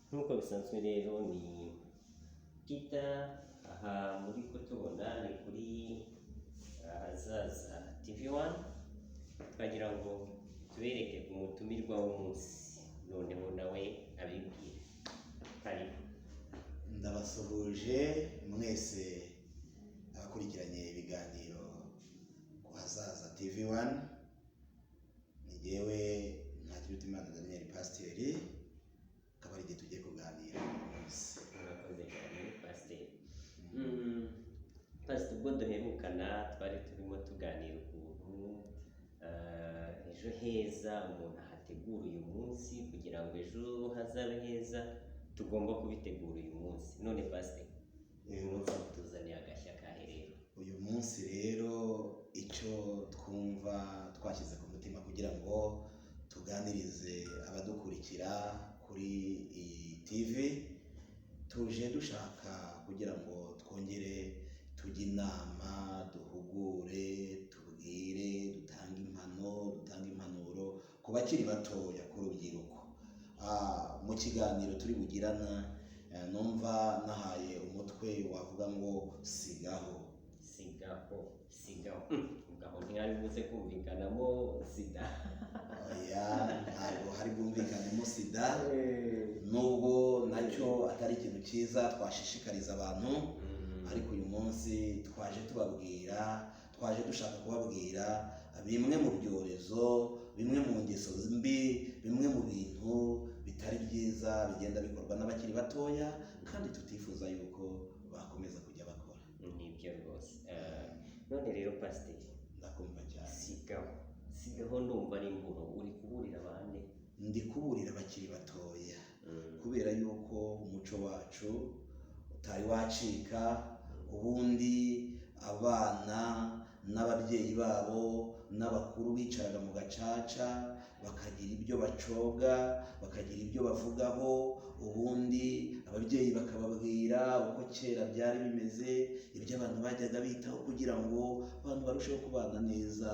Nk'uko bisanzwe rero ni Peter, aha muri kutubona ni kuri Ahazaza TV 1. Twagira ngo tubereke umutumirwa w'umunsi, noneho nawe abibwire. Karibu. Ndabasuhuje mwese abakurikiranye ibiganiro ku Hazaza TV 1. Ni jyewe Ntakirutimana Daniel, pasiteri, akaba ari igihe tugiye kuganira uyu munsi. Murakoze cyane, pasiteri. Pasiteri, ubwo duherukana twari turimo tuganira ukuntu ejo heza umuntu ahategura uyu munsi. Kugira ngo ejo hazabe heza, tugomba kubitegura uyu munsi. None pasiteri, uyu munsi tuzaniye agashya kahe rero? Uyu munsi rero, icyo twumva twashyize ku mutima kugira ngo tuganirize abadukurikira kuri iyi TV, tuje dushaka kugira ngo twongere tujye inama, duhugure, tubwire, dutange impano, dutange impanuro ku bakiri batoya, ku rubyiruko. Mu kiganiro turi bugirana, numva nahaye umutwe wavuga ngo "Sigaho". Sigaho, sigaho. Ubwo aho ntihari buze kumvikanamo sida? Oya, ntabwo hari bwumvikanemo sida, nubwo nacyo atari ikintu cyiza twashishikariza abantu. Ariko uyu munsi twaje tubabwira, twaje dushaka kubabwira bimwe mu byorezo, bimwe mu ngeso mbi, bimwe mu bintu bitari byiza bigenda bikorwa n'abakiri batoya kandi tutifuza yuko bakomeza kujya bakora. Nibyo rwose. None rero pasiteri, Ndakumva cyane. sigaho, sigaho, ndumva ari imburo. Uri kuburira abandi? Ndi kuburira abakiri batoya, kubera yuko umuco wacu utari wacika. Ubundi abana n'ababyeyi babo n'abakuru bicaraga mu gacaca, bakagira ibyo bacoga, bakagira ibyo bavugaho. Ubundi ababyeyi bakababwira uko kera byari bimeze, ibyo abantu bajyaga bitaho kugira ngo abantu barusheho kubana neza,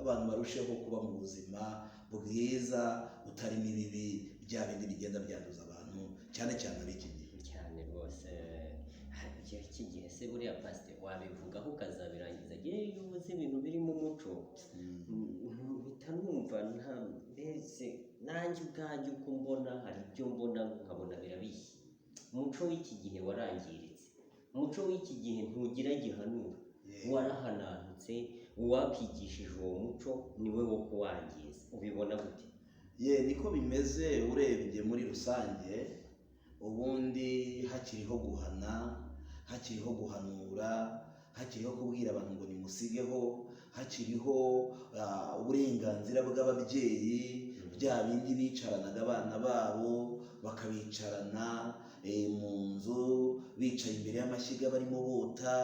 abantu barusheho kuba mu buzima bwiza butarimo ibibi, bya bindi bigenda byanduza abantu, cyane cyane ab'iki gihe. Cyane rwose. Iki gihe se buriya, pasiteri, wabivugaho ukazabirangiza? Yewe, iyo uvuze ibintu birimo umuco, mpita numva nta mbese nanjye ubwanjye uko mbona, hari ibyo mbona nkabona birabishye. Umuco w'iki gihe warangiritse, umuco w'iki gihe ntugira gihanura, warahanantutse. Uwakigishije uwo muco niwe wo kuwangiza. Ubibona gute? Ye, niko bimeze. Urebye muri rusange, ubundi hakiriho guhana, hakiriho guhanura, hakiriho kubwira abantu ngo nimusigeho, hakiriho uburenganzira bw'ababyeyi, bya bindi bicaranaga abana babo, bakabicarana mu nzu, bicaye imbere y'amashyiga barimo bota,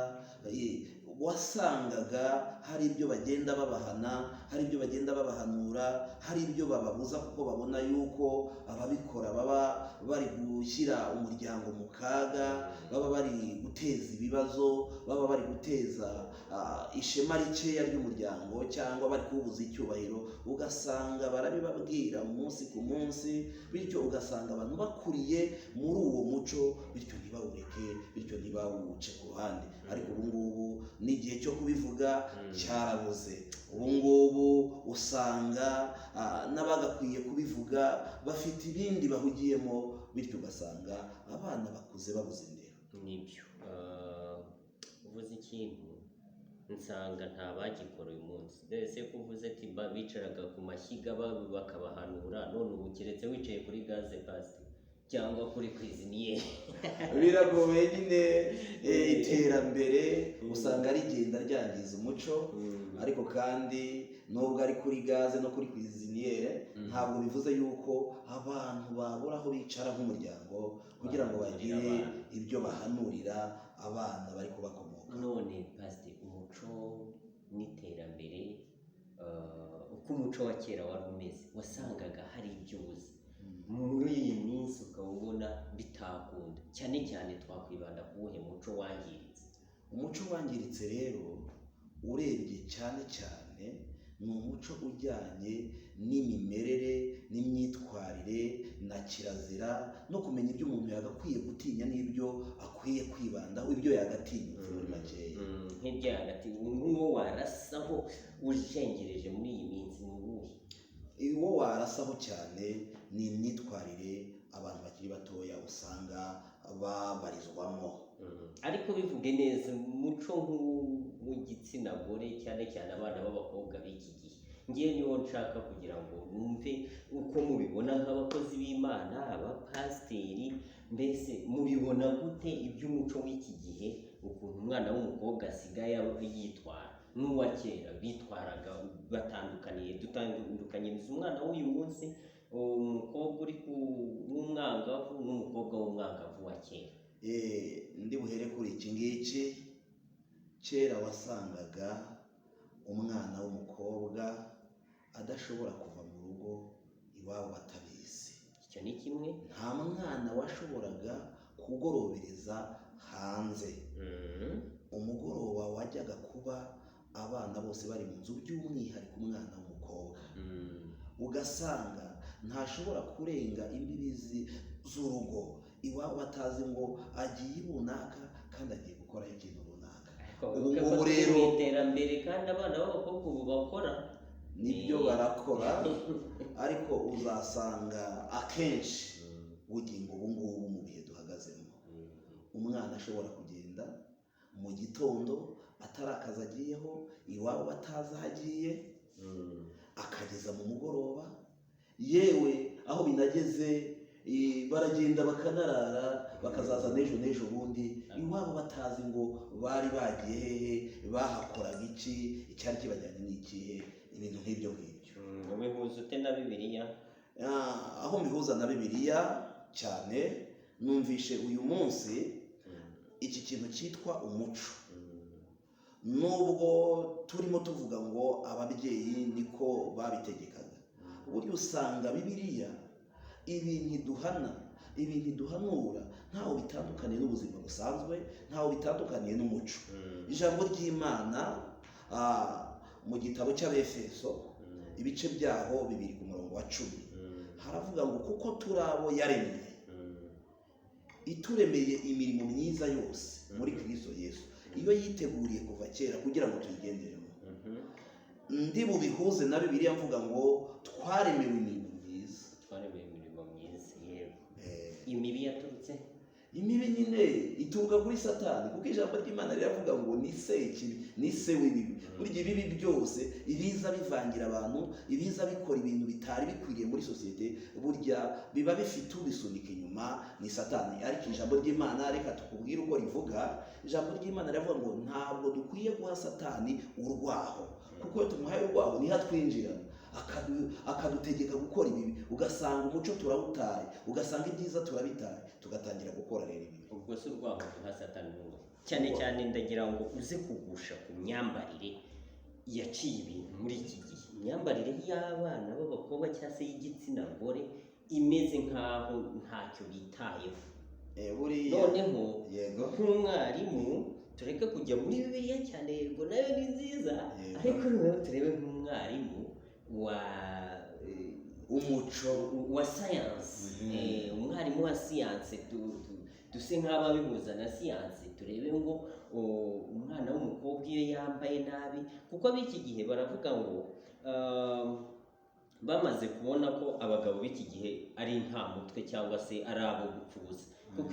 wasangaga hari ibyo bagenda babahana, hari ibyo bagenda babahanura, hari ibyo bababuza, kuko babona yuko ababikora baba bari gushyira umuryango mu kaga, baba bari guteza ibibazo, baba bari guteza ishema rikeya ry'umuryango cyangwa bari kuwubuza icyubahiro. Ugasanga barabibabwira umunsi ku munsi, bityo ugasanga abantu bakuriye muri uwo muco, bityo ntibawureke, bityo ntibawuce ku ruhande. Ariko ubu ngubu n'igihe cyo kubivuga cyarabuze. Ubu ngubu usanga n'abagakwiye kubivuga bafite ibindi bahugiyemo, bityo ugasanga abana bakuze babuze indero. Nibyo. Uvuze ikintu nsanga nta bagikora uyu munsi. Mbese ko uvuze ati bicaraga ku mashyiga bakabahanura, none ubu keretse wicaye kuri gaze, pasi, cyangwa kuri cuisinière. Biragoye nyine. Iterambere usanga rigenda ryangiza umuco. Ariko kandi nubwo ari kuri gaze no kuri cuisinière, ntabwo bivuze yuko abantu babura aho bicara nk'umuryango kugira ngo bagire Bahanurira abana. ibyo bahanurira abana bari kubakomoka. None pasite, umuco n'iterambere, uko umuco wa kera wari umeze, wasangaga hari ibyo ubuze. Muri iyi minsi ukaba ubona bitakunda. Cyane cyane twakwibanda ku wuhe muco wangiritse? Umuco wangiritse rero, urebye cyane cyane Ni umuco ujyanye n'imimerere n'imyitwarire na kirazira no kumenya ibyo umuntu yagakwiye gutinya n'ibyo akwiye kwibandaho, ibyo yagatinyutse muri makeya. Nk'ibyo yagatinya, nk'uwo warasaho ujengereje muri iyi minsi ni uwuhe? Uwo warasaho cyane ni imyitwarire abantu bakiri batoya usanga babarizwamo. Ariko bivuge neza, umuco w'igitsina gore, cyane cyane abana b'abakobwa b'iki gihe, ngewe niwo nshaka kugira ngo numve uko mubibona nk'abakozi b'Imana, abapasiteri, mbese mubibona gute iby'umuco w'iki gihe, ukuntu umwana w'umukobwa asigaye yitwara n'uwa kera bitwaraga batandukaniye? Dutandukanyiriza umwana w'uyu munsi, umukobwa uri w'umwangavu n'umukobwa w'umwangavu wa kera. Ndi buhere kuri iki ngiki. Kera wasangaga umwana w'umukobwa adashobora kuva mu rugo iwabo batabizi. Icyo ni kimwe. Nta mwana washoboraga kugorobereza hanze. Umugoroba wajyaga kuba abana bose bari mu nzu, by'umwihariko umwana w'umukobwa, ugasanga ntashobora kurenga imbibi z'urugo iwabo batazi ngo agiye runaka kandi agiye gukora ikintu runaka. Ubu ngubu rero mu iterambere kandi abana b'abakobwa ubu bakora nibyo barakora, ariko uzasanga akenshi bugingo ubu ngubu mu bihe duhagazemo umwana ashobora kugenda mu gitondo atari akazi agiyeho, iwabo batazi aho agiye, akageza mu mugoroba. Yewe aho binageze baragenda bakanarara, bakazaza n'ejo n'ejo bundi iwabo batazi ngo bari bagiye hehe, bahakoraga iki, icyari kibajyanye n'ikihe, ibintu nk'ibyo ngibyo. Ubihuza ute na Bibiliya? Aho mbihuza na Bibiliya cyane, numvishe uyu munsi iki kintu cyitwa umuco. Nubwo turimo tuvuga ngo ababyeyi niko babitegekaga, burya usanga Bibiliya ibintu iduhana, ibintu iduhanura, ntaho bitandukaniye n'ubuzima busanzwe, ntaho bitandukaniye n'umuco. Ijambo ry'Imana mu gitabo cy'Abefeso ibice byaho 2 ku murongo wa 10 haravuga ngo kuko turi abo yaremye, ituremeye imirimo myiza yose muri Kristo Yesu, iyo yiteguriye kuva kera kugira ngo tuyigenderemo. Ndi bubihuze na Bibiliya mvuga ngo twaremewe imirimo myiza. Twaremewe imirimo myiza, yego. Imibi yaturutse? Imibi nyine ituruka kuri Satani, kuko ijambo ry'Imana riravuga ngo ni se ikibi, ni se w'ibibi. Burya ibibi byose ibiza bivangira abantu, ibiza bikora ibintu bitari bikwiriye muri sosiyete, burya biba bifite ubisunika inyuma, ni Satani. Ariko ijambo ry'Imana reka tukubwire uko rivuga. Ijambo ry'Imana riravuga ngo ntabwo dukwiye guha Satani urwaho, kuko iyo tumuhaye urwaho niho atwinjira akadutegeka gukora ibibi, ugasanga umuco turawutaye, ugasanga ibyiza turabitaye, tugatangira gukora rero ibibi. Ubwo si urwaho duha Satani n'ubu. Cyane cyane ndagira ngo uze kugusha ku myambarire yaciye ibintu muri iki gihe, imyambarire y'abana b'abakobwa cyangwa se y'igitsina gore imeze nk'aho ntacyo bitayeho. Noneho nk'umwarimu tureke kujya muri Bibiliya cyane, yego nayo ni nziza, ariko noneho turebe nk'umwarimu wa umuco wa science, umwarimu wa siyanse, duse nk'ababihuza na siyanse, turebe ngo umwana w'umukobwa iyo yambaye nabi, kuko ab'iki gihe baravuga ngo bamaze kubona ko abagabo b'iki gihe ari nta mutwe cyangwa se ari abo gupfuza, kuko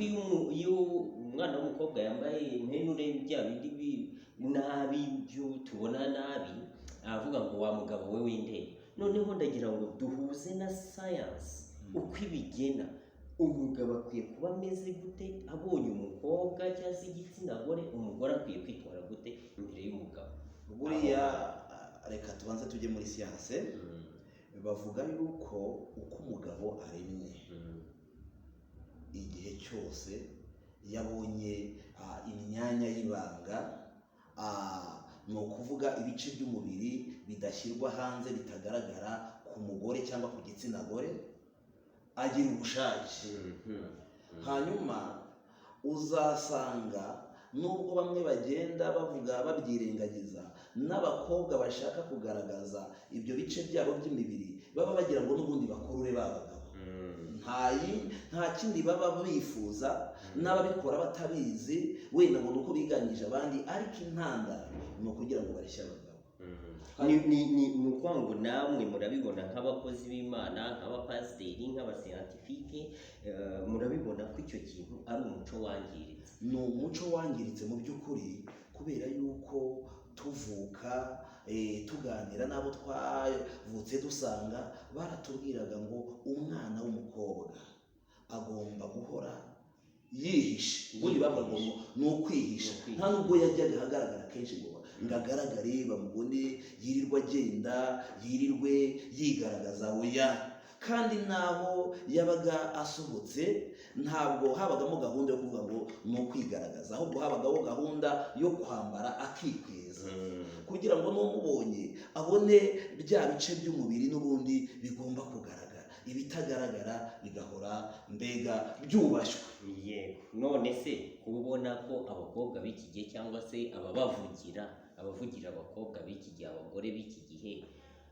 iyo umwana w'umukobwa yambaye impenure bya bindi nabi byo tubona nabi, aravuga ngo wa mugabo we w'indebe. Noneho ndagira ngo duhuze na science uko ibigena, umugabo akwiye kuba ameze gute abonye umukobwa cyangwa se igitsina gore, umugore akwiye kwitwara gute imbere y'umugabo? Buriya reka tubanze tujye muri siyanse. Bavuga yuko uko umugabo aremye igihe cyose yabonye imyanya y'ibanga, ni ukuvuga ibice by'umubiri bidashyirwa hanze, bitagaragara ku mugore cyangwa ku gitsina gore, agira ubushake. Hanyuma uzasanga nubwo bamwe bagenda bavuga babyirengagiza, n'abakobwa bashaka kugaragaza ibyo bice byabo by'imibiri baba bagira ngo n'ubundi bakurure ba bagabo. Nta kindi baba bifuza, n'ababikora batabizi wenda ngo ni uko biganyije abandi, ariko intandaro ni ukugira ngo bareshye abagabo. Ni ukuvuga ngo namwe murabibona nk'abakozi b'Imana, nk'abapasiteri, nk'abasiyantifike, murabibona ko icyo kintu ari umuco wangiritse. Ni umuco wangiritse mu by'ukuri, kubera yuko tuvuka tuganira n'abo twavutse dusanga baratubwiraga ngo umwana w'umukobwa agomba guhora yihishe. Ubundi bavuga ngo ni ukwihisha, nta nubwo yajyaga ahagaragara kenshi ngo agaragare bamubone, yirirwe agenda, yirirwe yigaragaza, oya. Kandi naho yabaga asohotse ntabwo habagamo gahunda yo kuvuga ngo ni ukwigaragaza, ahubwo habagaho gahunda yo kwambara akikwiza, kugira ngo n'umubonye abone bya bice by'umubiri n'ubundi bigomba kugaragara, ibitagaragara bigahora mbega byubashywe. Yego. None se kuba ubona ko abakobwa b'iki gihe cyangwa se ababavugira, abavugira abakobwa b'iki gihe, abagore b'iki gihe,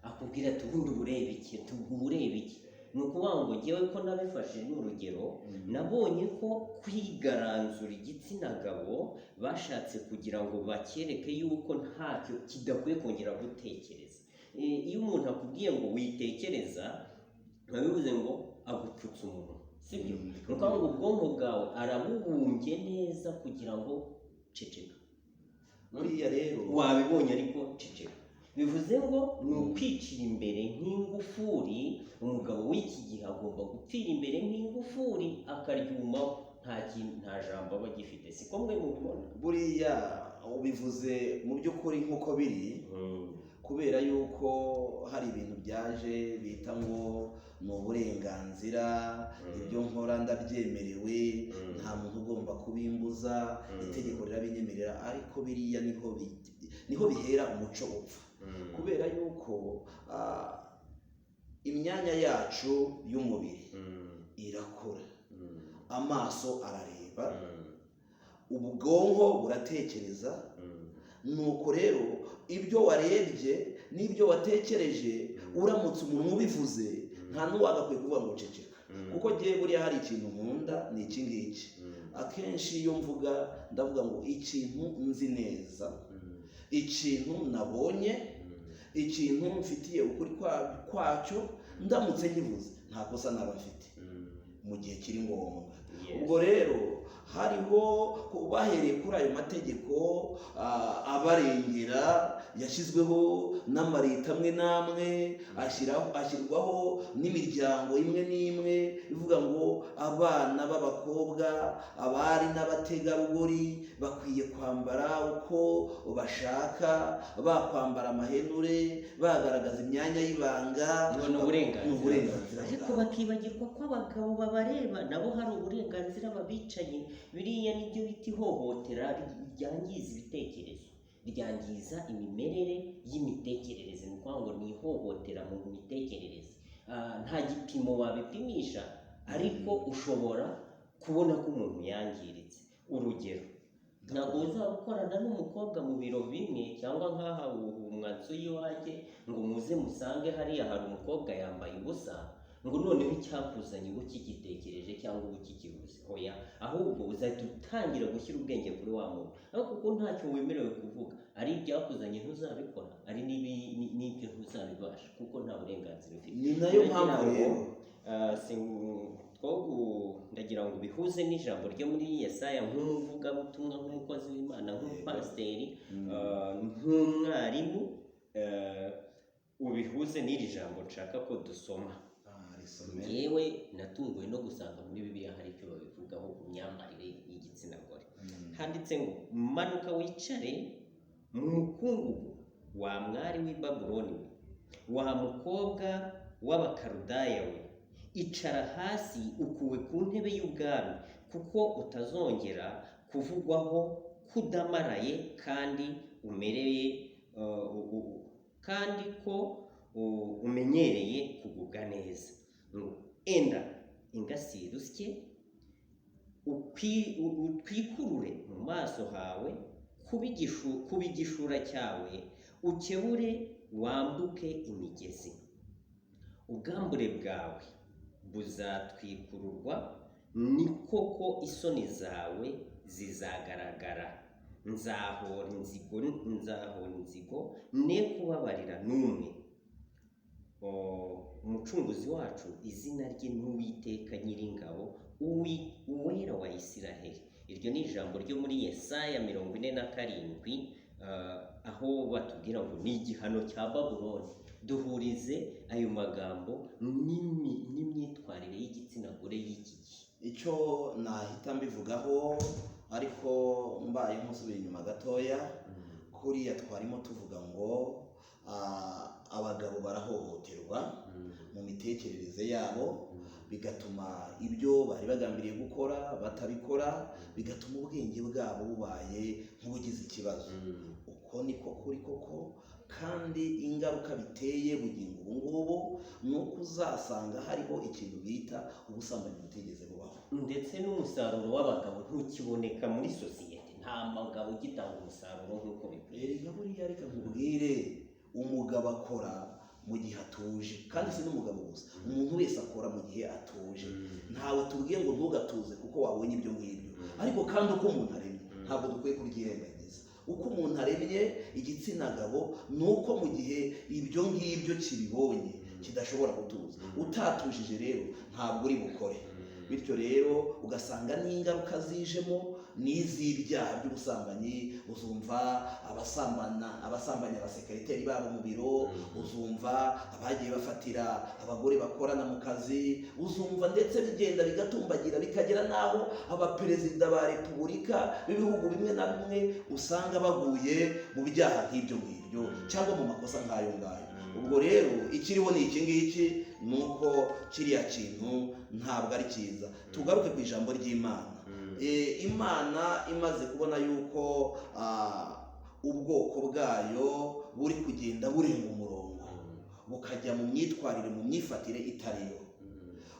akubwira ati ubundi ubureba iki, ubureba iki, ni ukuvuga ngo ngewe ko nabifashe ni urugero, nabonye ko kwigaranzura igitsina gabo bashatse kugira ngo bakereke yuko ntacyo kidakwiye kongera gutekereza. Iyo umuntu akubwiye ngo witekereza, biba bivuze ngo agupfutse umunwa, sibyo? Ni ukuvuga ngo ubwonko bwawe arabubumbye neza kugira ngo ceceka. Buriya rero wabibonye ariko ceceka, bivuze ngo ni ukwicira imbere nk'ingufuri. Umugabo w'iki gihe agomba gupfira imbere nk'ingufuri akaryumaho, nta kintu, nta jambo aba agifite. Siko mwe mubibona? Buriya ubivuze mu by'ukuri nk'uko biri, kubera yuko hari ibintu byaje bita ngo ni uburenganzira, ibyo nkora ndabyemerewe, nta muntu ugomba kubimbuza, itegeko rirabinyemerera, ariko biriya niho bihera umuco upfa. Kubera yuko imyanya yacu y'umubiri irakora, amaso arareba, ubwonko buratekereza. Nuko rero ibyo warebye n'ibyo watekereje, uramutse umuntu ubivuze nta n'uwagakwiye kuvuga ngo ceceka. Kuko ngewe buriya hari ikintu nkunda, ni iki ngiki. Akenshi iyo mvuga ndavuga ngo ikintu nzi neza, ikintu nabonye, ikintu mfitiye ukuri kwacyo, ndamutse nkivuze nta kosa naba mfite mu gihe kiri ngombwa. Ubwo rero hariho bahereye kuri ayo mategeko abarengera yashyizweho n'amareta amwe n'amwe, ashyirwaho n'imiryango imwe n'imwe ivuga ngo abana b'abakobwa, abari n'abategarugori bakwiye kwambara uko bashaka, bakwambara amahenure, bagaragaza imyanya y'ibanga. Ni uburenganzira. Ariko bakibagirwa ko abagabo babareba nabo hari uburenganzira babicaye. Biriya nibyo bita ihohotera ryangiza ibitekerezo, ryangiza imimerere y'imitekerereze. Ni ukuvuga ngo ni ihohotera mu mitekerereze. Nta gipimo wabipimisha, ariko ushobora kubona ko umuntu yangiritse. Urugero, ntabwo uzaba ukorana n'umukobwa mu biro bimwe cyangwa nk'aha umwanzu y'iwanjye ngo muze musange hariya hari umukobwa yambaye ubusa, ngo noneho icyakuzanye uba ukigitekereje cyangwa uba ukikibuze. Oya, ahubwo uzahita utangira gushyira ubwenge kuri wa muntu, ariko kuko ntacyo wemerewe kuvuga, ari ibyakuzanye ntuzabikora, ari n'ibyo ntuzabibasha, kuko nta burenganzira ufite. Ni nayo mpamvu rero ndagira ngo bihuze n'ijambo ryo muri Yesaya, nk'umuvugabutumwa, nk'umukozi w'Imana, nk'umupasiteri, nk'umwarimu, ubihuze n'iri jambo nshaka ko dusoma. Yewe natunguwe no gusanga muri Bibiliya hari icyo babivugaho ku myambarire y'igitsina gore. Handitse ngo manuka wicare mu mukungugu wa mwari w'i Babuloni we, wa mukobwa w'Abakaludaya we, icara hasi ukuwe ku ntebe y'ubwami, kuko utazongera kuvugwaho kudamaraye kandi umereye kandi ko umenyereye kugubwa neza. Enda ingasire usye, Utwikurure mu maso hawe, kuba igishura cyawe, ukebure wambuke imigezi. Ubwambure bwawe buzatwikururwa, ni koko isoni zawe zizagaragara. Nzahora inzigo, nzahora inzigo, ne kubabarira n'umwe. Umucunguzi wacu, izina rye ni Uwiteka Nyiringabo, Uwera wa Isiraheli. Iryo ni ijambo ryo muri Yesaya 47, aho batubwira ngo ni igihano cya Babuloni. Duhurize ayo magambo n'imyitwarire y'igitsina gore y'iki gihe. Icyo nahita mbivugaho, ariko mbaye nk'usubiye inyuma gatoya, kuriya twarimo tuvuga ngo abagabo barahohoterwa mu mitekerereze yabo, bigatuma ibyo bari bagambiriye gukora batabikora, bigatuma ubwenge bwabo bubaye nk'ubugize ikibazo. Uko niko kuri koko, kandi ingaruka biteye bugingo ubu ngubu ni uko uzasanga hariho ikintu bita ubusambanyi butigeze bubaho. Ndetse n'umusaruro w'abagabo ntukiboneka muri sosiyete, nta mugabo ugitanga umusaruro nk'uko bikwiye. Erega buriya reka nkubwire, umugabo akora mu gihe atuje, kandi si n'umugabo gusa, umuntu wese akora mu gihe atuje. Ntawe tubwiye ngo ntugatuze kuko wabonye ibyo ngibyo, ariko kandi uko umuntu aremye ntabwo dukwiye kubyirengagiza. Uko umuntu aremye, igitsina gabo, ni uko mu gihe ibyo ngibyo kibibonye kidashobora gutuza. Utatujije rero ntabwo uri bukore. Bityo rero ugasanga n'ingaruka zijemo ni iz'ibyaha by'ubusambanyi. Uzumva abasambana, abasambanya abasekereteri babo mu biro, uzumva abagiye bafatira abagore bakorana mu kazi, uzumva ndetse bigenda bigatumbagira bikagera n'aho abaperezida ba repubulika b'ibihugu bimwe na bimwe usanga baguye mu byaha nk'ibyo ngibyo cyangwa mu makosa nk'ayo ngayo. Ubwo rero ikiriho ni iki ngiki, ni uko kiriya kintu ntabwo ari cyiza. Tugaruke ku ijambo ry'Imana. Imana imaze kubona yuko ubwoko bwayo buri kugenda burenga umurongo, bukajya mu myitwarire, mu myifatire itariyo,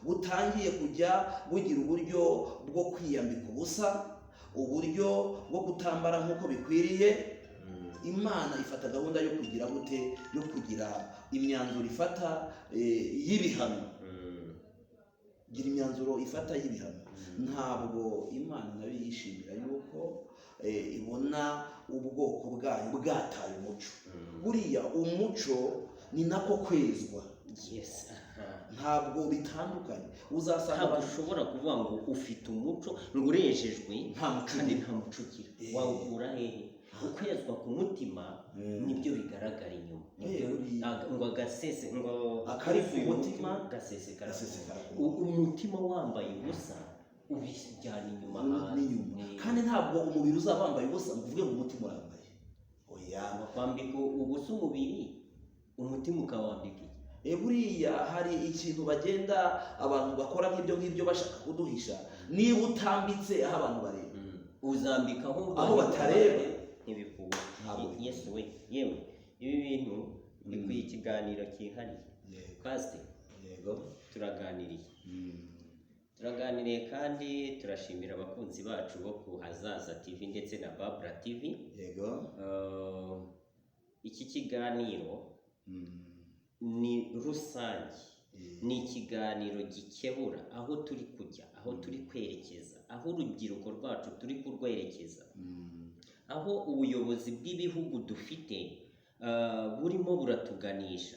butangiye kujya bugira uburyo bwo kwiyambika ubusa, uburyo bwo kutambara nk'uko bikwiriye, Imana ifata gahunda yo kugira gute? Yo kugira imyanzuro ifata y'ibihano. Gira imyanzuro ifata y'ibihano. Ntabwo Imana nayo yishimira yuko ibona ubwoko bwayo bwataye umuco. Buriya umuco ni nako kwezwa. Yes, aha. Ntabwo bitandukanye, uzasanga Ntabwo abantu ushobora kuvuga ngo ufite umuco, ngo urejejwe, Nta muco kandi ugira. nta muco ugira. Wawukura hehe? Ukwezwa ku mutima nibyo bigaragara inyuma. Buriya. Ngo agasese ngo Akari ku kuzuye mutima, gasesekara ku gasesekara ku Umutima wambaye ubusa ubijyana inyuma hanze. N'inyuma. Kandi ntabwo umubiri uzaba wambaye ubusa ngo uvuge ngo umutima urambaye, oya. Kwambika ubusa umubiri, umutima ukawambika iki? Buriya hari ikintu bagenda abantu bakora nk'ibyo ngibyo bashaka kuduhisha. Niba utambitse aho abantu bareba, Uzambika aho aho batareba. Ntibikunda. Ntabwo bikunda. Yesu we, yewe, ibi bintu bikwiye ikiganiro cyihariye. Pasite, Yego. turaganiriye, turaganiriye, kandi turashimira abakunzi bacu bo ku Hazaza TV ndetse na Babura TV. Iki kiganiro ni rusange, ni ikiganiro gikebura aho turi kujya, aho turi kwerekeza, aho urubyiruko rwacu turi kurwerekeza, aho ubuyobozi bw'ibihugu dufite burimo buratuganisha.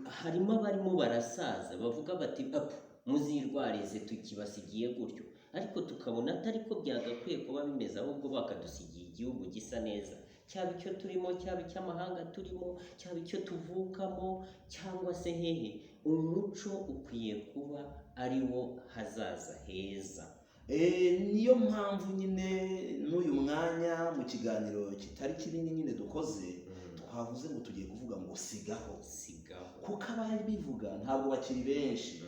Harimo abarimo barasaza bavuga bati: "Apu, muzirwarize, tukibasigiye gutyo," ariko tukabona atari ko byagakwiye kuba bimeze, ahubwo bakadusigiye igihugu gisa neza, cyaba icyo turimo, cyaba icy'amahanga turimo, cyaba icyo tuvukamo, cyangwa se hehe. Umuco ukwiye kuba ari wo hazaza heza. Niyo mpamvu nyine n'uyu mwanya mu kiganiro kitari kinini nyine dukoze, twavuze ngo tugiye kuvuga ngo sigaho. Sigaho. Kuko abari bivuga ntabwo bakiri benshi,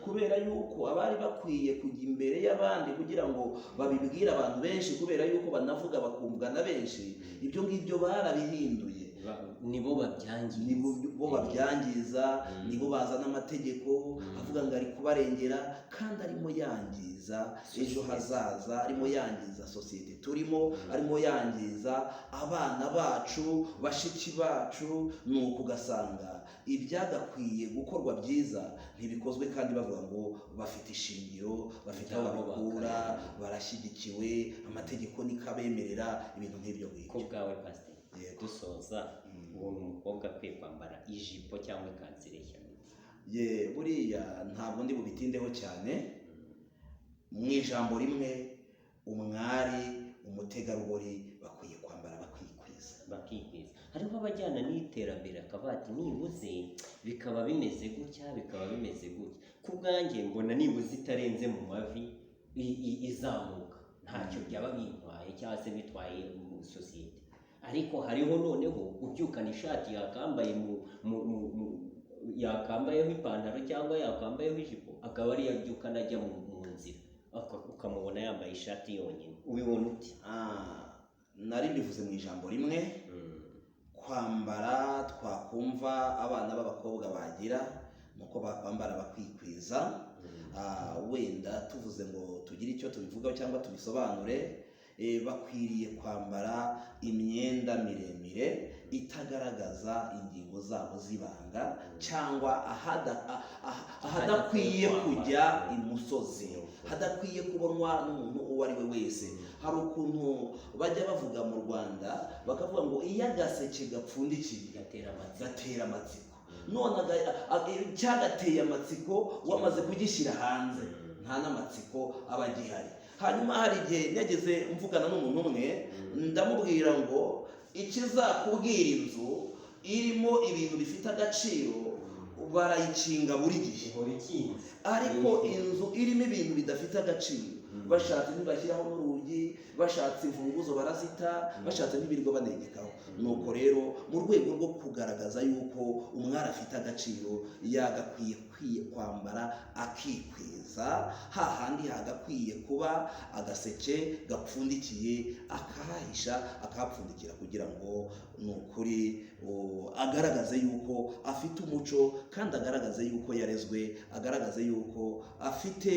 kubera yuko abari bakwiye kujya imbere y'abandi kugira ngo babibwire abantu benshi, kubera yuko banavuga bakumvwa na benshi, ibyo ngibyo barabihinduye. Nibo babyangiza. Nibo bo babyangiza, nibo bazana amategeko avuga ngo ari kubarengera, kandi arimo yangiza ejo hazaza, arimo yangiza sosiyete turimo, arimo yangiza abana bacu, bashiki bacu. Ni uko ugasanga ibyagakwiye gukorwa byiza ntibikozwe, kandi bavuga ngo bafite ishingiro, bafite aho aho babikura, bakara. Barashyigikiwe, amategeko niko abemerera, ibintu nk'ibyo Ko ngibyo. bwawe, pasiteri, Yego. dusoza, ubona umukobwa akwiye kwambara ijipo cyangwa ikanzu ireshya gute? Ye, buriya ntabwo ndi bubitindeho cyane. Mu ijambo rimwe, umwari, umutegarugori bakwiye kwambara bakikwiza. Bakikwiza. Hariho abajyana n'iterambere, akavuga ati nibuze bikaba bimeze gutya, bikaba bimeze gutya. Ku bwanjye mbona nibuze itarenze mu mavi, izamuka, ntacyo byaba bintwaye cyangwa se bitwaye mu sosiyete. Ariko hariho noneho ubyukana ishati yakambaye yakambayeho ipantaro cyangwa yakambayeho ijipo, akaba ariyo abyukana ajya mu nzira, ukamubona yambaye ishati yonyine. Ubibona ute? Ah, nari mbivuze mu ijambo rimwe. Kwambara twakumva abana b'abakobwa bagira ni uko bakwambara bakikwiza. Wenda tuvuze ngo tugire icyo tubivugaho cyangwa tubisobanure, bakwiriye kwambara imyenda miremire itagaragaza ingingo zabo z'ibanga cyangwa ahadakwiye kujya imusozi, hadakwiye kubonwa n'umuntu uwo ari we wese. Hari ukuntu bajya bavuga mu Rwanda, bakavuga ngo iyo agaseke gapfundikiye gatera amatsiko. Gatera amatsiko. None cyagateye amatsiko wamaze kugishyira hanze, nta n'amatsiko aba agihari. Hanyuma hari igihe nageze mvugana n'umuntu umwe, ndamubwira ngo ikizakubwira inzu irimo ibintu bifite agaciro, barayikinga buri gihe. Ihora ikinze. Ariko inzu irimo ibintu bidafite agaciro, bashatse ntibashyiraho n'urugi, bashatse imfunguzo barazita, bashatse ntibirirwa banegekaho. Nuko rero mu rwego rwo kugaragaza yuko umwari afite agaciro, yagakwiye kwambara akikwiza, hahandi hagakwiye kuba agaseke gapfundikiye akahahisha, akahapfundikira, kugira ngo ni ukuri agaragaze yuko afite umuco, kandi agaragaze yuko yarezwe, agaragaze yuko afite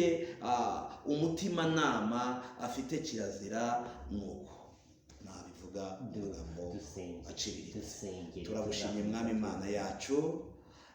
umutimanama, afite kirazira. Nuko nabivuga mu magambo Dusenge. aciriritse. Dusengere. Turagushimye, Mwami Imana yacu.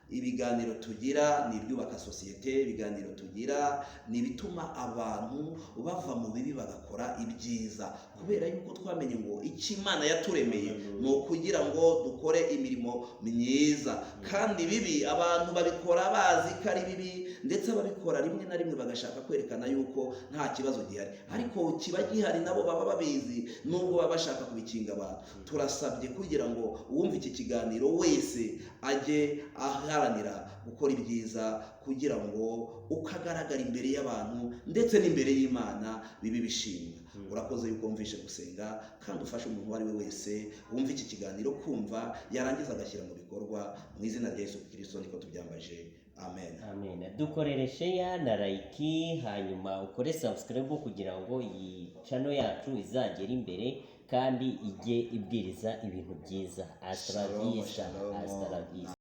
Ibiganiro tugira ni ibyubaka sosiyete, ibiganiro tugira ni ibituma abantu bava mu bibi bagakora ibyiza, kubera yuko twamenye ngo icyo Imana yaturemeye ni ukugira ngo dukore imirimo myiza, kandi ibibi abantu babikora bazi ko ari bibi, ndetse ababikora rimwe na rimwe bagashaka kwerekana yuko nta kibazo gihari, ariko kiba gihari, nabo baba babizi nubwo baba bashaka kubikinga abantu. Turasabye kugira ngo uwumva iki kiganiro wese ajye aharanira gukora ibyiza, kugira ngo uko agaragara imbere y'abantu ndetse n'imbere y'Imana bibe bishimwa. Urakoze yuko wumvishe gusenga, kandi ufashe umuntu uwo ari we wese wumva iki kiganiro kumva, yarangiza agashyira mu bikorwa. Mu izina rya Yesu Kirisito niko tubyambaje, amen. Amen. Dukorere share na like, hanyuma ukore subscribe kugira ngo iyi channel yacu izagere imbere kandi ijye ibwiriza ibintu byiza. Hasta la Shalom, vista. shalom. Hasta la vista.